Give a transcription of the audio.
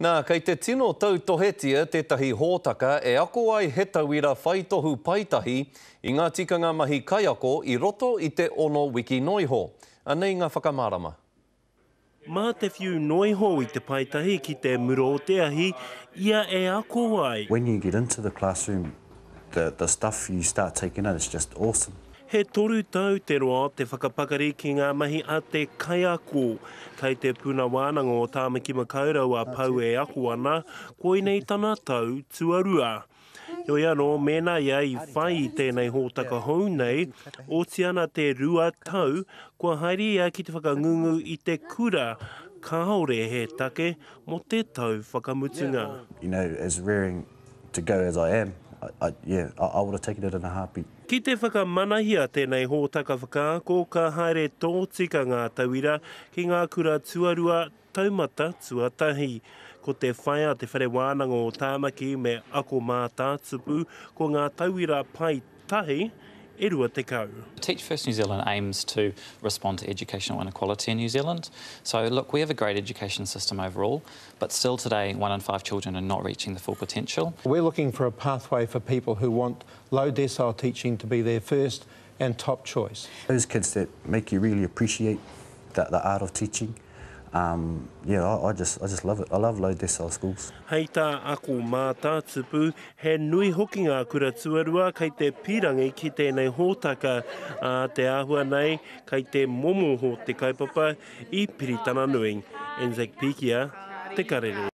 Nā, kei te tino tautohetia tētahi hōtaka e ako ai he tauira whai tohu paetahi i ngā tikanga mahi kaiako i roto i te ono wiki noiho. Anei ngā whakamārama. Mā te whiu noiho i te paetahi ki te muro o te ahi ia e ako ai. When you get into the classroom the the stuff you start taking in is just awesome. He toru tau te roa o te whakapakari ki ngā mahi a te kaiako. Kei Te Puna Wānanga o Tāmaki Makaurau a Pau e ako ana, koinei tana tau tuarua. Heoi anō, mēnā ia i whai i tēnei hōtaka hou nei, oti ana te 2 tau, kua haere ia ki te whakangungu i te kura, kāore he take mō te tau whakamutunga. You know, as raring to go as I am, I, I, yeah, I, I would have taken it in a heartbeat. Ki te whakamanahia tēnei hōtaka whakaako, ka haere tōtika ngā tauira ki ngā kura tuarua taumata tuatahi. Ko te whai a Te Whare Wānanga o Tāmaki me Ako Mātātupu ko ngā tauira paetahi e 20. Teach First New Zealand aims to respond to educational inequality in New Zealand. So look, we have a great education system overall, but still today, one in five children are not reaching the full potential. We're looking for a pathway for people who want low decile teaching to be their first and top choice. Those kids that make you really appreciate the, the art of teaching, yeah, I, I, just, I just love it. I love low decile schools. Hei tā Ako Mātātupu, he nui hoki ngā kura tuarua kei te pīrangi ki tēnei hōtaka, ā te āhua nei kei te momoho te kaupapa i Piritana Nui. Anzac Pikia, Te Karere.